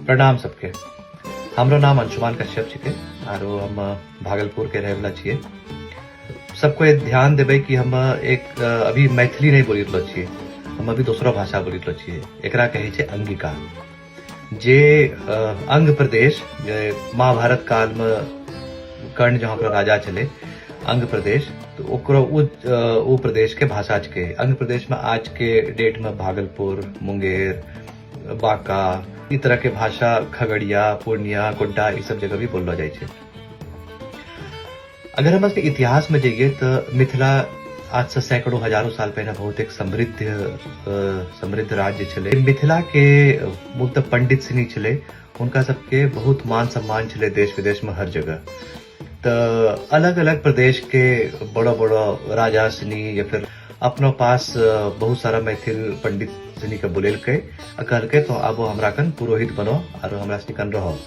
प्रणाम सबके। हमरो नाम अंशुमान कश्यप छिकै आरो हम भागलपुर के रहै वाला छियै। सबको ये ध्यान देबै कि हम एक अभी मैथिली नहीं बोली रहलो छियै, हम अभी दोसरो भाषा बोली रहलो छियै। एकरा कहै छै अंगिका, जे अंग प्रदेश, जे महाभारत काल में कर्ण जहाँ ओकरा राजा छलै अंग प्रदेश, तो ओकरो उ प्रदेश के भाषा छिकै। अंग प्रदेश में आज के डेट में भागलपुर, मुंगेर, बांका, ई तरह के भाषा, खगड़िया, पूर्णिया, गोड्डा, ई सब जगह भी बोललो जाइ छै। अगर हम इतिहास में जाइए तो मिथिला आज से सैकड़ों हजारों साल पहले बहुत एक समृद्ध राज्य छलै। मिथिला के मूलतः पंडित सिनी छलै, उनका सबके बहुत मान सम्मान छलै देश विदेश में हर जगह। तो अलग अलग प्रदेश के बड़ो बड़ो राजा सिनी या फिर अपनो पास बहुत सारा मैथिल पंडित सिनी के बोलेलकै आ कहलकै तो आबो हमरा कन पुरोहित बनो आरो हमरा सिनी कन रहो।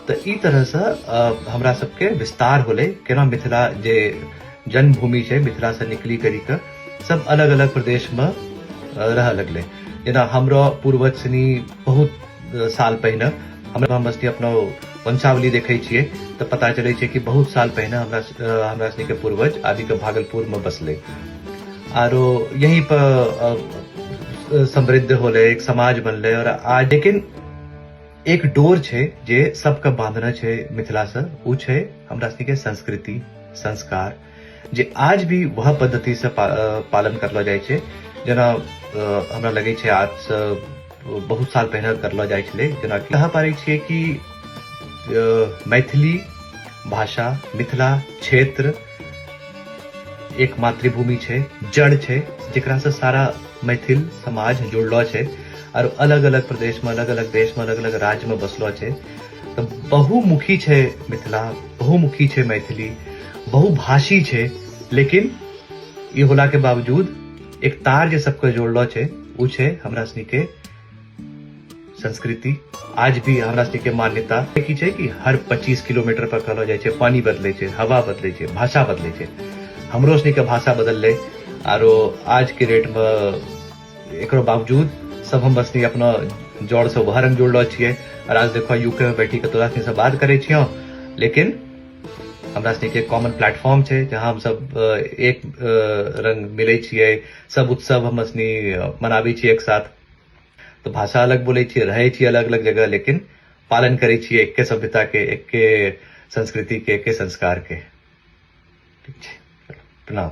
तो ई तरह से हमरा सबके विस्तार होलै। केना मिथिला जे जन्मभूमि छै, मिथिला से निकली करी के सब अलग अलग प्रदेश में रह लगलै। जेना हमरो पूर्वज सिनी बहुत साल पहिने, हमरा हम बस अपनो वंशावली देखै छियै तऽ पता चलै छै कि बहुत साल पहिने हमरा सनी के पूर्वज आबि के भागलपुर में बसलै आरो यहीं पर समृद्ध होलै, एक समाज बनलै। और आज लेकिन एक डोर छै जे सबके बांधने छै मिथिला से, उ छै हमरा सनी के संस्कृति संस्कार, जे आज भी वह पद्धति से पालन करलो जाइ छै। जेना हमरा लगै छै आज से बहुत साल पहिने करलो जाइ छलै। जेना कि कह पारै छियै कि मैथिली भाषा मिथिला क्षेत्र एक मातृभूमि छै, जड़ छै, जेकरा से सारा मैथिल समाज जुड़लो छै और अलग अलग प्रदेश में, अलग अलग देश में, अलग अलग राज्य में बसलो छै। तो बहुमुखी छै मिथिला, बहुमुखी छै मैथिली, बहुभाषी छै, लेकिन ई होला के बावजूद एक तार जे सबके जोड़लो छै उ छै हमरा सनी के संस्कृति। आज भी हमरा सनी के मान्यता की छै कि हर 25 किलोमीटर पर कहलो जाइ छै पानी बदलै छै, हवा बदलै छै, भाषा बदलै छै। हमरो सनी के भाषा बदललै आरो आज के डेट में एकरो बावजूद सब हम बसनी अपना जड़ से वह रंग जुड़लो छियै। और आज देखो यूके में बैठी के तोरा सनी से बात करै छियौ, लेकिन हमरा सनी के कॉमन प्लेटफॉर्म छै जहाँ हम सब एक रंग मिलै छियै, सब उत्सव हम सनी मनाबै छियै एक साथ। तो भाषा अलग बोलै छियै, रहै छियै अलग अलग जगह, लेकिन पालन करै छियै एके सभ्यता के, एके संस्कृति के, एके संस्कार के। ठीक छै, प्रणाम।